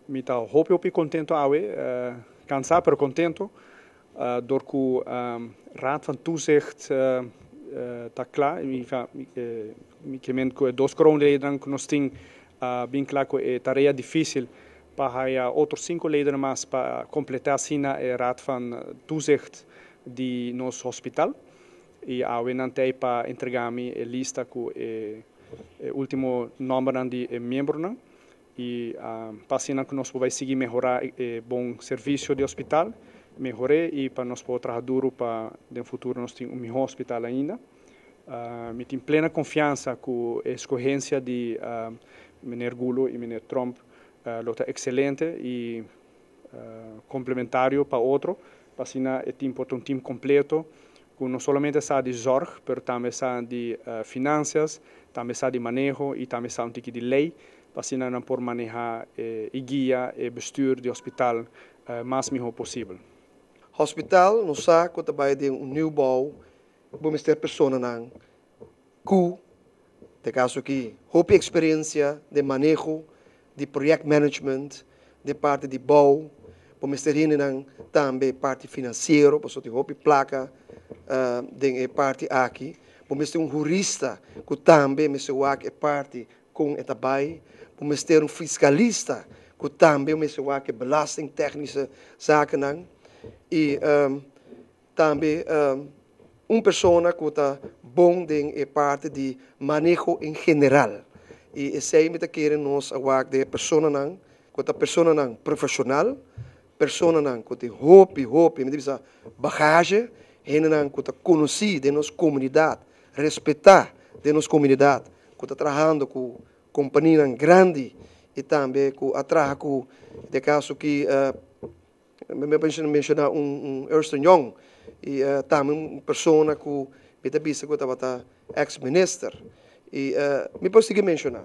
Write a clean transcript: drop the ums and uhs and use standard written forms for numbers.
Mi ta hopi hopi contento awe, cansa pero contento, door cu Raad van Toezicht ta cla. Mi ke cu e dos kroonleden cu nos tin bin cla cu e tarea dificil pa haya otro cinco leden mas pa completa asina e Raad van Toezicht di nos hospital. Y awe nan t'ey pa entrega mi e lista cu e ultimo nombernan di e miembronan y pa asina cu nos por bay sigui mehora e bon servicio di hospital, mehore y pa nos por traha duro pa den futuro nos tin un miho hospital ainda. Mi tin plena confiansa cu e escogencia di meneer Gulo y meneer Tromp lo ta excelente y complementario pa otro, pa asina e team por ta un team completo cu no solamente sa di zorg, pero tambe sa di financias, tambe sa di maneho y tambe sa un tiki di ley, pa asina nan por maneha y guia e bestuur di hospital mas miho posibel. Hospital nos sa cu ta bay den un nieuwbouw, bo mester personanan cu, den caso aki, hopi experiencia den maneho di projectmanagement, den parti di bouw, bo mester hendenan tambe parti financiero, pasobra tin hopi placa den e parti aki, bo mester un hurista cu tambe mester wak e parti con e ta bay, bo mester un fiscalista cu tambe mester wak e belastingtechnische zakennan y tambe un persona cu ta bon den e parti di maneho en general. Y esey mi ta kere nos a wak den e personanan cu ta personanan profesional, personanan cu tin hopi, hopi, mi ta bisa bagage, hendenan cu ta conoci den nos comunidad, respeta den nos comunidad, cu ta trahando cu companianan grandi y tambe cu a traha cu, den caso aki, mi a menciona un Ernst Young y tambe un persona cu mi ta bisa cu tabata ex-minister. Y mi por sigui menciona.